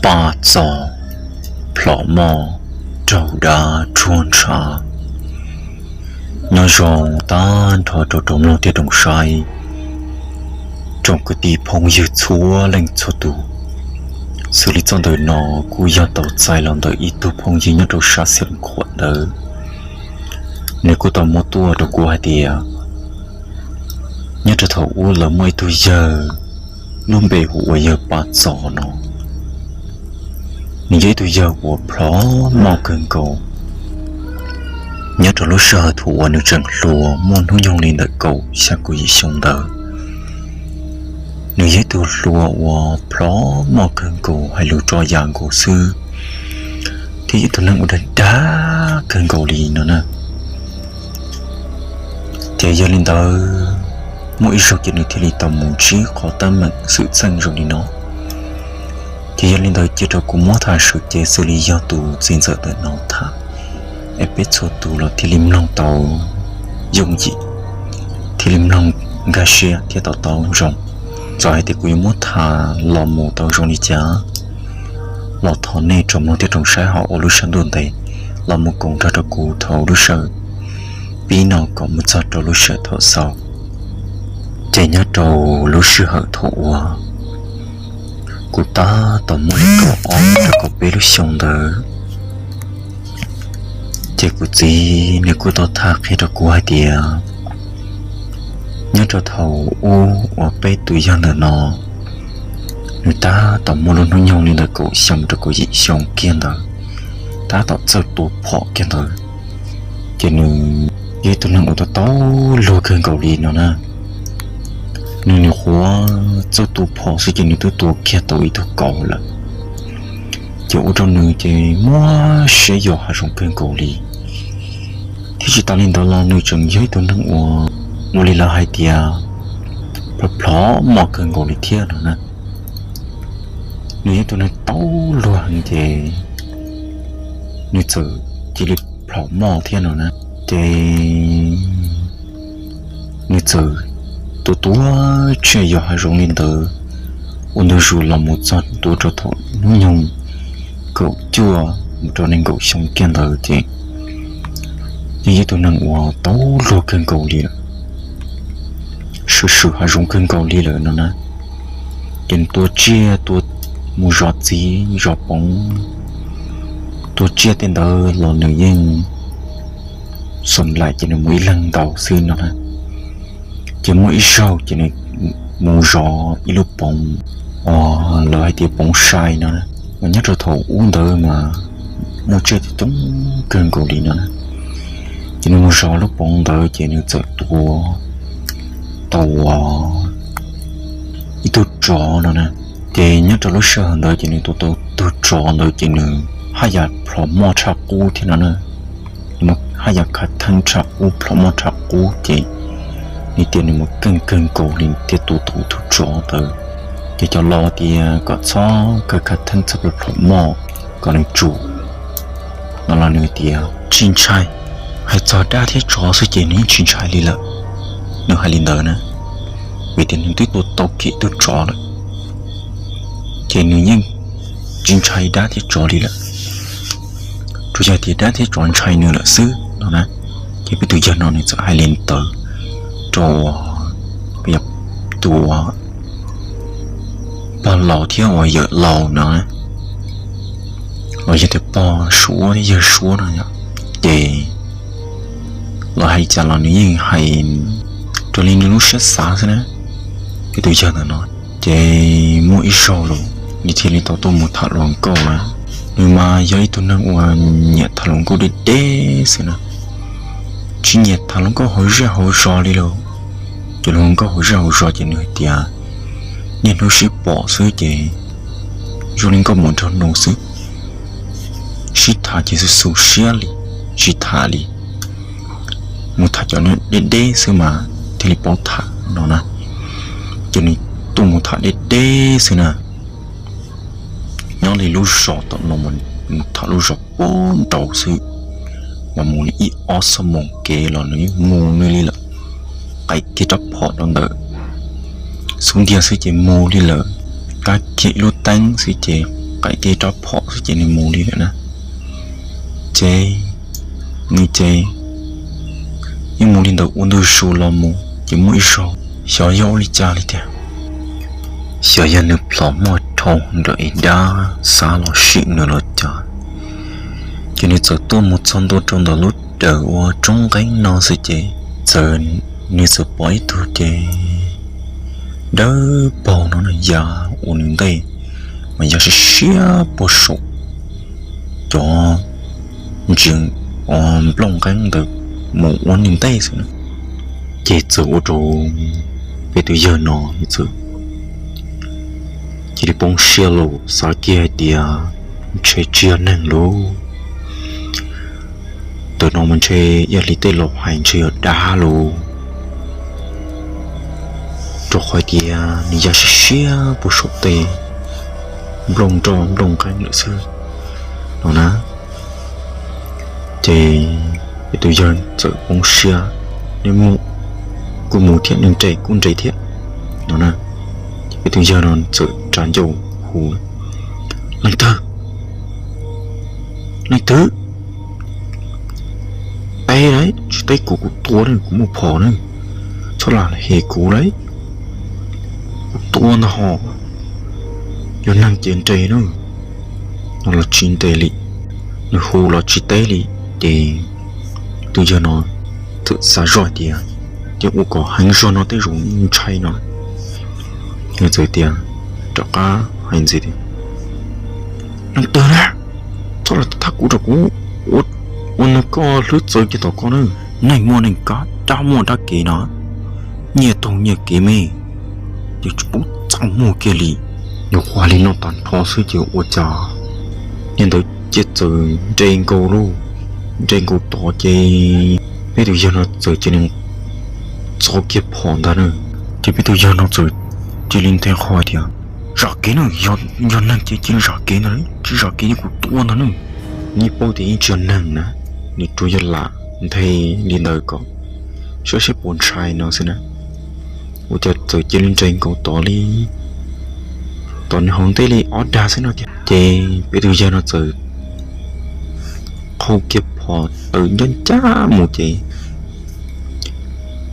Paj Txos, Plhom Moj, Raug Dab Rhuag Ntshav. Nyob zoo tag nrho rau tsoom mloog thiab tsoom saib, tsoom kwv tij phooj ywg txhua leej txhua tus. Xws li txoj ntawm no kuj yog tau txais los ntawm ib tug phooj ywg nyob rau sab Xeev Khuam ntawd. Nws kuj tau muab tuaj rau kuv hais tias, nyob rau thaum ub lawv muaj ib tug yawg lub npe hu ua yawg Paj Txos no. Nws yog ib tug yawg uas plhom moj kawg nkaus. Nyob rau lub sij hawm thaum uas nws tseem hluas muaj hnub nyoog li ntawm kaum xya kaum yim xyoo ntawd, nws yog ib tug hluas uas plhom moj kawg nkaus, hais lus tso yam nkaus xwb, thiab yog ib tug neeg uas dag dag kawg nkaus li no na. Ces yog li ntawd, muaj ib zaug ces nws thiaj li tau mus ntsib qhov teeb meem xwm txheej zoo li no. Ces yog li ntawd cia rau kuv muab tham sawv cev xws li yog tus txiv ntxawm ntawm no tham, es peb txhua tus los thiaj li mloog tau yooj yim, thiaj li mloog nkag siab thiab to taub zoo. Txawm hais tias kuv yuav muab tham los mus tau zoo li cas los thov nej tsoom mloog thiab tsoom saib ho ua lub siab ntuj ntev los mus koom nrog rau kuv thaum lub sij hawm pib no kom mus txog rau lub sij hawm thaum xaus. Ces nyob rau lub sij hawm thaum uas kuv tab tom muaj li kaum ob rau kaum peb lub xyoo ntawd, ces kuv txiv nws kuj tau tham qhia rau kuv hais tias, nyob rau thaum ub uas peb tus yawg ntawm no, nws tab tom muaj lub hnub nyoog li ntawm kaum xyoo rau kaum yim xyoo kiag ntawd, tab tom txawj tua phom kiag ntawd, ces nws yog ib tug neeg uas tau tau luag kawg nkaus li no na. Nws nyuam qhuav txawj tua phom xwb ces nws twb tua kiag tau ib tug kauv lawm. Ces ua rau nws ces muaj siab yos hav zoov kawg nkaus li, thiab tsis tas li ntawd los nws tseem yog ib tug neeg uas ua li lawv hais tias plhom plhom moj kawg nkaus li thiab no na. Nws yog ib tug neeg tau luag heev ces nws txawm cia li plhom moj thiab no na. Ces nws txawm tua tua tsiaj yos hav zoov li ntawd ua ntu zus los mus txog ntua rau thaum hnub nyoog kaum cuaj mus rau nees nkaum xyoo kiag ntawd ces nws yog ib tug neeg uas tau luag kawg nkaus li lawm, swm swm hav zoov kawg nkaus li lawm no na. Ces nws tua tsiaj tua mus zov txiv zov poov, tua tsiaj tej ntawd los nws yeej xom laim ces nws mus ib leeg ntaus xwb no na. Ces muaj ib zaug ces nws mus zov ib lub poov uas lawv hais tias poov sai no na, mas nyob rau thaum ub ntawd mas muaj tsiaj coob coob kawg nkaus li no na. Ces nws mus zov lub poov ntawd ces nws txawm tua tau ua ib tug tsov no na. Ces nyob rau lub sij hawm ntawd ces nws tua tau tug tsov ntawd ces nws haj yam plhom moj tshaj qub thiab no na. Nws haj yam khav theeb tshaj qub, plhom moj tshaj qub ces nws tias nws mus keej kawg nkaus li thiaj tua tau tug tsov ntawd. Ces cov laus tias kom txhob khav khav theeb txhob plhom moj kom nws tsum no los nws tias tsis ntshai. Hais txog dab thiab tsov xwb ces nws yeej tsis ntshai li lawm. Nws hais li ntawd na, vim tias nws twb tua tau kiag tug tsov lawm, ces nws yeej tsis ntshai dab thiab tsov li lawm. Tsuas yog tias dab thiab tsov ntshai nws lawm xwb no na. Ces peb tus yawg no nws txawm hais li ntawd rau tus pog laus thiab uas yawm laus no, los yog tias pog suav thiab yawg suav no, ces los hais cas los nws yeej hais raws li nws lub siab xav xwb na. Peb tus yawg ntawm no, ces muaj ib zaug los nws thiaj li tau tuaj mus tham hluas nkauj na. Nws mas yog ib tug neeg uas nyiam tham hluas nkauj deb deb xwb na, tsis nyiam tham hluas nkauj hauv zej hauv zos li lawm. Ces hluas nkauj hauv zej hauv zos ces nws hais tias niaj hnub sib pom xwb ces zoo li nkauj mus nrog nus xwb, sib tham ces xu xu siab li, tsis tham li, mus tham cov deb deb xwb mas thiaj li paub tham no na. Ces nws tuaj mus tham deb deb xwb na. Nyob li lub zos tom no mus tham lub zos puag nraud xwb, mas mus li ib ob xuab moos kev los nws yeej mus nws li lawm. Qaim kiag rab phom rau ntawm xub ntiag xwb ces mus li lawm. Kab kiag ib lub teeb xwb ces qaim tej rab phom xwb ces nws mus li lawm na. Ces nws ces yeej mus li ntawd ua ntu zus los mus ces muaj ib zaug xyov yog ua li cas li tiag, xyov yog nws plhom muaj dhau nram ib dab xav los sim nws los cas, ces nws txawm tuaj mus txog ntua rau ntawm lub dawm ua roob nqeeb no xwb ces txawm, nws txawm pom ib tug ces dawb paug no na ya ua nws ntej, mas ya siab siab puag saum cov ntsis nplooj nqeeb ntawd mus ua nws ntej xwb na. Ces txawm ua rau peb tus yawg no nws txawm cia li poob siab los xav kiag hais tias ntshe tsis yog neeg lauj. Ntawm no mas ntshe yog li tej laus hais ntshe yog dab lauj, rau qhov tias nws ya siab siab puag saum tej nplooj nroj nplooj nqeeb lawm xwb no na. Ces peb tus yawg txawm poob siab, nws mus kuj mus thiab, nws nres kuj nres thiab no na. Ces peb tus yawg no txawm rau ncauj hu, Leej twg? Leej twg? Teb lauj, tsis teb kuv, kuv tua na, kuv muaj phom na, txhob lam hem kuv lauj, kuv tua ntag hos. Yog neeg ces nres na, no los tsis nres li, nws hu los tsis teb li. Ces tus yawg no txawm xav zoj hais tias, ces ua kom heev zog no tej zaum ntshai no. Nws txawm tias, rov qab hais ntxiv tias, Leej twg na? Txhob los thab kuv rau kuv ua nws koj hlwb txawv kiag tom koj na. Neeg muaj neeg kab, dab muaj dab kev no, nyiaj taug nyiaj kev me, ces tsis pub txaj muag kiag li. Nyuam qhuav li no tag nrho xwb ces ua cas niag ntawd cia txawm nres nkaus lauj, nres nkaus tod ces peb tus yawg no txawm cia li txo kiag phom ntag na. Ces peb tus yawg no txawm cia li nthe qho tias, Zam kev na, yog neeg ces cia li zam kev ntag, tsis zam kev ces kuv tua ntag na. Yeej paub tias yeej tsis yog neeg na, nws tsuas yog lam nthe li ntawd kom saib seb puas ntshai no xwb na. Ua cas txawm cia li nres nkaus tod li, tod nws hauv ntej li ob dag xwb no tiag. Ces peb tus yawg no txawm qhau kiag phom tawm ncaj ncaj mus ces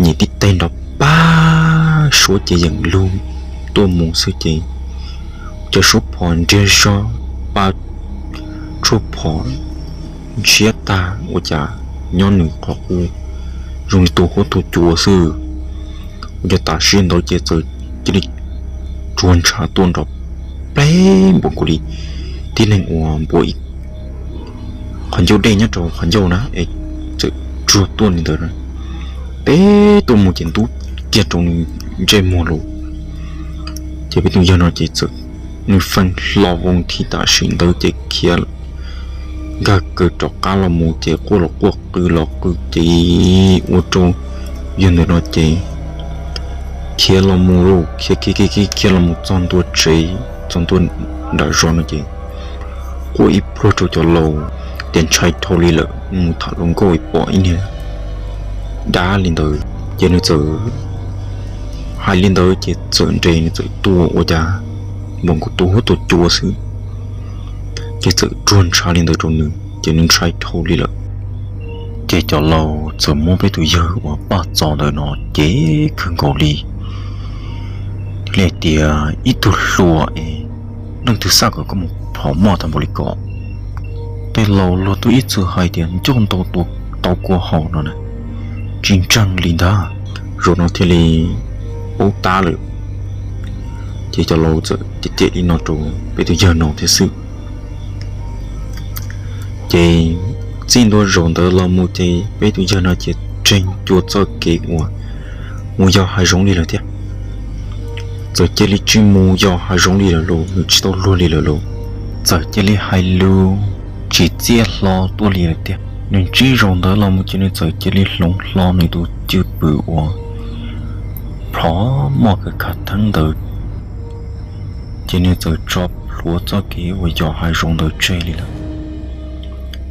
nyem tib teg nrov pag suab ces yeem lug tuaj mus xwb ces ua cas suab phom nriag zog pa tshuaj phom ntshiab tag ua cas nyob nws qhov qub zoo li tua huab tua cua xwb. Ua cas tam sim ntawd ces txawm cia li tsuag ntshav tuaj nrov pleb npaum nkaus li tib neeg uas npuab ib qhov ncauj dej nyob rau qhov ncauj na es txawm tsuag tuaj li ntawd na, teb tuaj mus ces ntub kiag rau nws ntsej muag lawm. Ces peb tus yawg no ces txawm nws feej hlo voo thib tam sim ntawd ces khiav nkag kaws rov qab los mus ces quaj los quaj qw los qw ces ua rau yawg ntawm no ces khiav los mus lauj, khiav khiav khiav khiav los mus txog ntua tsev, txog ntua nram zos no ces quaj ib pluag rau cov laus tias ntshai dhau li lawm, mus tham hluas nkauj pom ib niag dab li ntawd ces nws txawm hais li ntawd ces txawm nres nws txawm tua ua cas npaum nkaus tua huab tua cua xwb. Ces txawm tsuag ntshav li ntawd rau nws ces nws ntshai dhau li lawm. Ces cov laus txawm muab peb tus yawg uas Paj Txos ntawd no cev kawg nkaus li. Thiaj li tias ib tug hluas es leej twg xav kom koj mus plhom moj tag npaum li ko. Tej laus luag twb ib txwm hais tias ncauj ntau tau kua haus no na, tsis ntseeg li ntag. Zaum no thiaj li paub tab lawm. Ces cov laus txawm cem cem li no rau peb tus yawg no thiab xwb. Ces txij ntua zaum ntawd los mus ces peb tus yawg no ces tseem cua txoj kev uas mus yos hav zoov li lawm thiab. Txawm cia li tsis mus yos hav zoov li lawm lauj, nws tsis tau luag li lawm lauj. Txawm cia li hais lus tsis txiaj hlo tuaj li lawm tiag. Nws ntsib zaum ntawd los mus ces nws txawm cia li hloov hlo nws tus cwj pwm uas plhom moj kawg khav theeb ntawd, ces nws txawm tso plhuav txoj kev uas yos hav zoov ntawd tseg li lawm.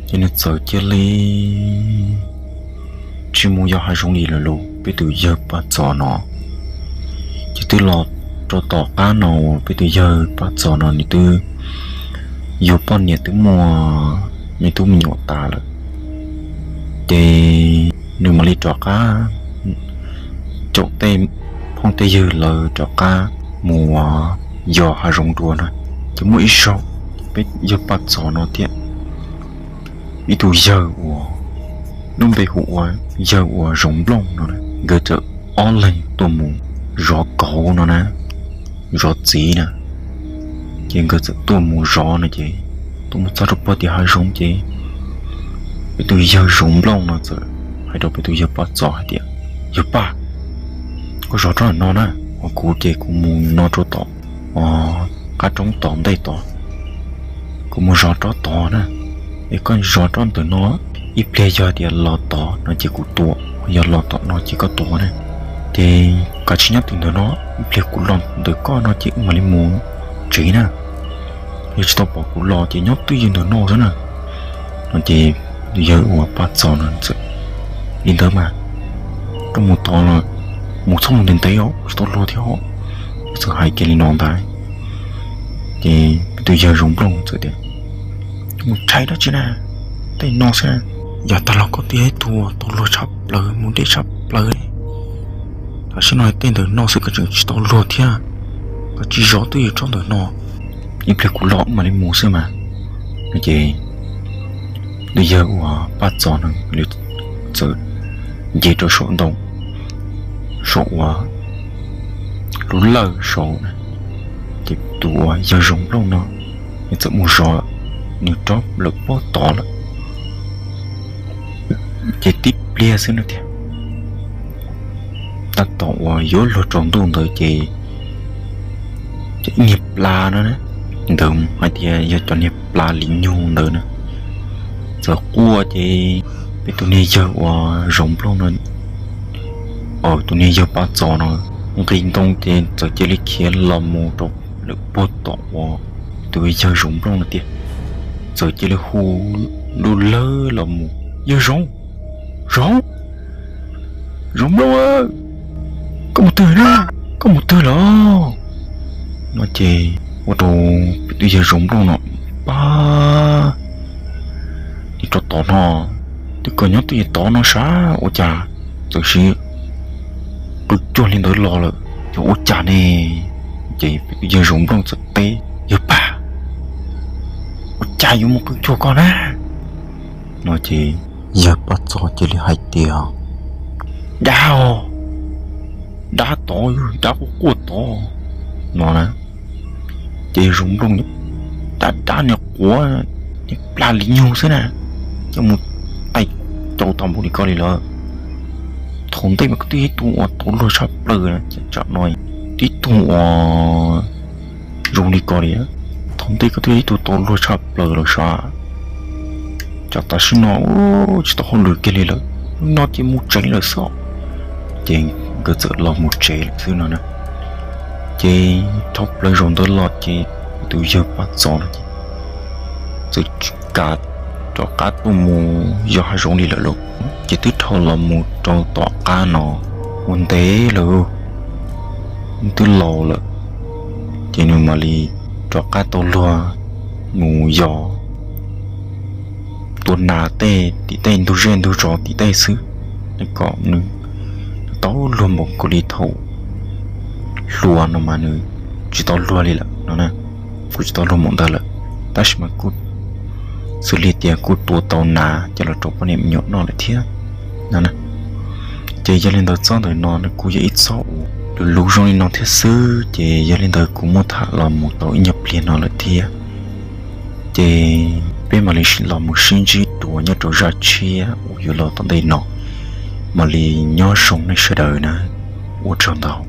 Ces nws txawm cia li tsis mus yos hav zoov li lawm lauj, peb tus yawg Paj Txos no. Ces twb los rau tom qab no uas peb tus yawg Paj Txos no nws twb yus poj niam twb muaj me tub me nyuam tas lawm, ces nws mam li rov qab caum tej phooj tej ywg lawv rov qab mus yos hav zoov dua na. Ces muaj ib zaug peb yawg Paj Txos no thiab ib tug yawg uas lub npe hu ua yawg uas Zoov Nplooj no, nkawd txawm ob leeg tuaj mus zov kauv no na, zov txiv na. Ces nkawd txawm tuaj mus zov no ces tuaj mus txog rau puag tim hav zoov ces peb tus yawg Zoov Nplooj no txawm hais rau peb tus yawg Paj Txos hais tias, Yawg Paj, koj zov rau ntawm no na, ho kuv ces kuv mus no rau tom qab roob tom ntej tod, kuv mus zov rau tod na, es koj zov rau ntawm no, ib pliag yog tias los tod no ces kuv tua, yog los tom no ces koj tua na. Ces kav tsij nyob twj ywm ntawm no, ib pliag kuv los ntawm koj no ces wb mam li mus tsev na. Yog tsis tau pom kuv los ces nyob twj ywm ntawm no xwb na. No ces tus yawg uas Paj Txos no txawm, Li ntawd mas, koj mus tod los mus txhob mus ntev ntev os, tsis tau luag thiab os. Txawm hais kiag li no ntag, ces tus yawg Zoov Nplooj txawm tias, Mus tshais dab tsi na, tej no xwb na. Yav tag los koj twb yog ib tug tau luag tshaj plaws, mus deb tshaj plaws li. Tam sim no tej ntawm no xwb koj tseem tsis tau luag thiab, koj tsis zov twj ywm tsob ntawm no, ib pliag kuv los mam li mus xwb mas. No ces tus yawg uas Paj Txos no txawm nce rau saum ntoo, saum uas lub lawj saud na, ces tus uas yawg Zoov Nplooj no nws txawm mus zov nws rab lawm puag tod lawm. Ces tib pliag xwb no tiag, tab tom uas yuav luag tsaus ntuj ntawd ces cov niag pla no na, ntawd hais tias yog cov niag pla li nyug ntawd na, txawm quaj ces peb tus niag yawg uas Zoov Nplooj no, tus niag yawg Paj Txos no nqis ntoo ces txawm cia li khiav los mus rau lawm puag tom uas tus yawg Zoov Nplooj no tiag. Txawm cia li hu lub lawj los mus, Yawg Zoov, Zoov, Zoov Nplooj, koj mus twg na? Koj mus twg lawm? No ces ua rau peb tus yawg Zoov Nplooj no pab, Nim rau tod no, twb koj nyob twj ywm tod no sav ua cas txawm siv qw cuag li ntawd los lawm, yog ua cas ne? Ces peb tus yawg Zoov Nplooj txawm teb, Yawg Paj, ua cas yuav mus qw cuag koj na? No ces yawg Paj Txos cia li hais tias, Dab os, dab tod, dab quaj quaj tod no na. Ces Zoov Nplooj dab dab niag quav, niag pla li nyug xwb na, coj mus tais cau tau npaum li ko li lawm. Thaum ntej mas koj twb yog ib tug uas tau luag tshaj plaws na, tsam no tib tug uas zoo li ko li. Thaum ntej koj twb yog ib tug tau luag tshaj plaws lawm sav, tsam tam sim no tsis tau hauj lwm kiag li lawm, no ces mus tsev lawm xwb. Ces nkawd txawm los mus tsev lawm xwb no na. Ces dhau plaws zaum ntawd los ces tus yawg Paj Txos no ces txawm tsis kam rov qab tuaj mus yos hav zoov li lawm lauj. Ces twb dhau los mus rau tom qab no ua ntev lawm, twb laus lawm, ces nws mam li rov qab tau luag mus yos tua nas tej tim tej ntug zej ntug zos tim tej xwb, kom nws tau luag npaum nkaus li thaum hluas no mas nws tsis tau luag li lawm no na. Kuj tsis tau luag npaum ntawd lawm, tab sis mas kuj xws li tias kuj tua tau nas coj los rau poj niam me nyuam noj lawm thiab no na. Ces yog li ntawd txoj ntawm no nws kuj yog ib txoj uas luv luv zoo li no thiab xwb, ces yog li ntawd kuv muab tham los mus tau ib nyuag pliag no lawm thiab. Ces peb mam li los mus sib ntsib dua nyob rau zaj tshiab uas yuav los tom ntej no. Mam li nyob zoo nej sawv daws na, ua tsaug ntau.